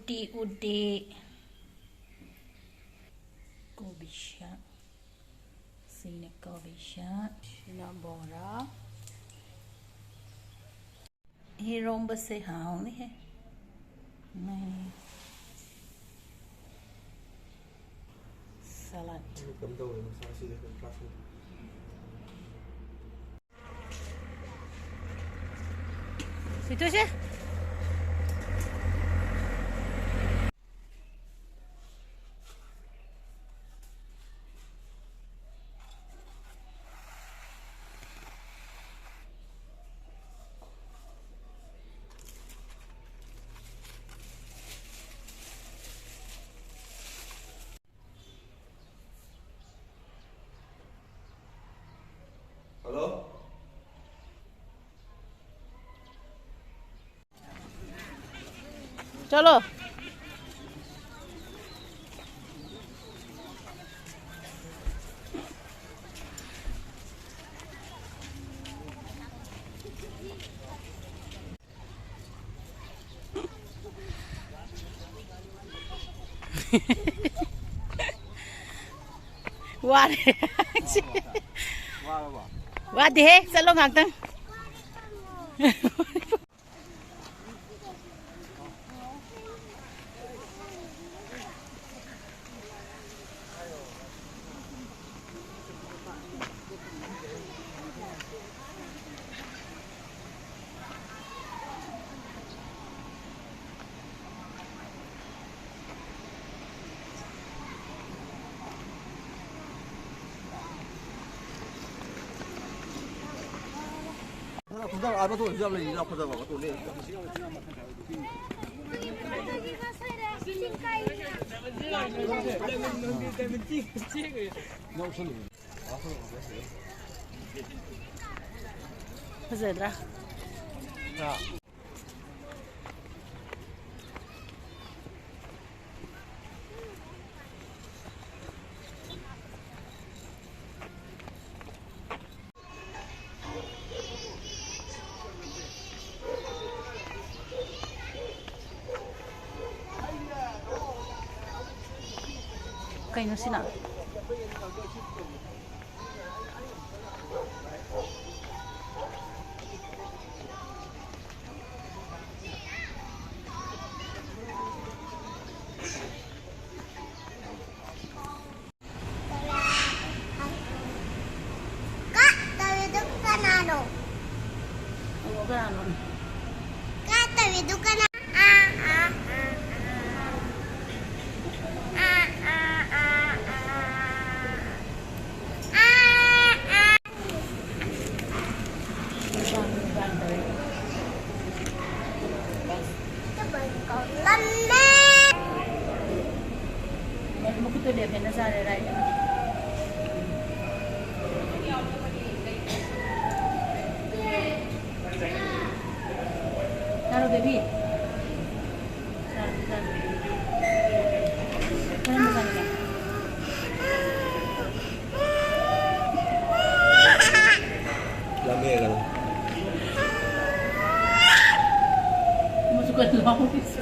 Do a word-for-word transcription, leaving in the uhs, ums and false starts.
ꯎꯇꯤ ꯎꯇꯤ꯫ ꯀꯣꯕꯤ ꯁꯥꯛ꯫ ꯁꯤꯅ ꯀꯣꯕꯤ ꯁꯥꯛ꯫ ꯁꯤꯅ ꯕꯣꯔꯥ꯫ ꯏꯔꯣꯝꯕꯁꯦ ꯍꯥꯎꯅꯤꯍꯦ꯫ ꯃꯩ꯫ ꯁꯂꯥꯗ꯫ ꯀꯩꯝ ꯇꯧꯔꯦ, ꯃꯁꯥꯁꯤꯗ ꯀꯩꯝ ꯄꯥꯛꯊꯣꯛꯇꯦ꯫ ꯁꯤꯠꯇꯣꯛꯁꯦ꯫ ꯍꯜꯂꯣ꯫ ꯆꯠꯂꯣ꯫ ꯋꯥꯔꯦ꯫ ꯋꯥꯗꯦꯍꯦ, ꯆꯠꯂꯣ ꯉꯥꯛꯇꯪ꯫ ꯐꯖꯗ꯭ꯔꯥ? ꯀꯩꯅꯣ ꯁꯤꯅ? ꯀ ꯇꯧꯔꯤꯗꯨ ꯀꯅꯥꯅꯣ? ꯑꯣ, ꯀꯅꯥꯅꯣ? ꯀ ꯇꯧꯔꯤꯗꯨ ꯀꯅꯥ? ꯑꯥ, ꯑꯥ, ꯑꯥ, ꯑꯥ꯫ ꯑꯥ, ꯑꯥ, ꯑꯥ, ꯑꯥ꯫ ꯑꯥ, ꯑꯥ꯫ ꯂꯝꯃꯦ꯫ ꯃꯈꯨꯠꯇꯣ ꯂꯦꯞꯄꯦꯅ ꯆꯥꯔꯦ ꯔꯥꯏꯠ꯫ ꯆꯥꯔꯣ, ꯕꯦꯕꯤ꯫ ꯆꯥꯔꯣ, ꯆꯥꯔꯣ꯫ ꯀꯔꯝꯕ ꯆꯥꯅꯤꯡꯉꯦ? ꯂꯝꯃꯦ ꯀꯩꯅꯣ꯫ ꯃꯁꯨ ꯀꯩꯅꯣ ꯂꯥꯎꯔꯤꯁꯦ?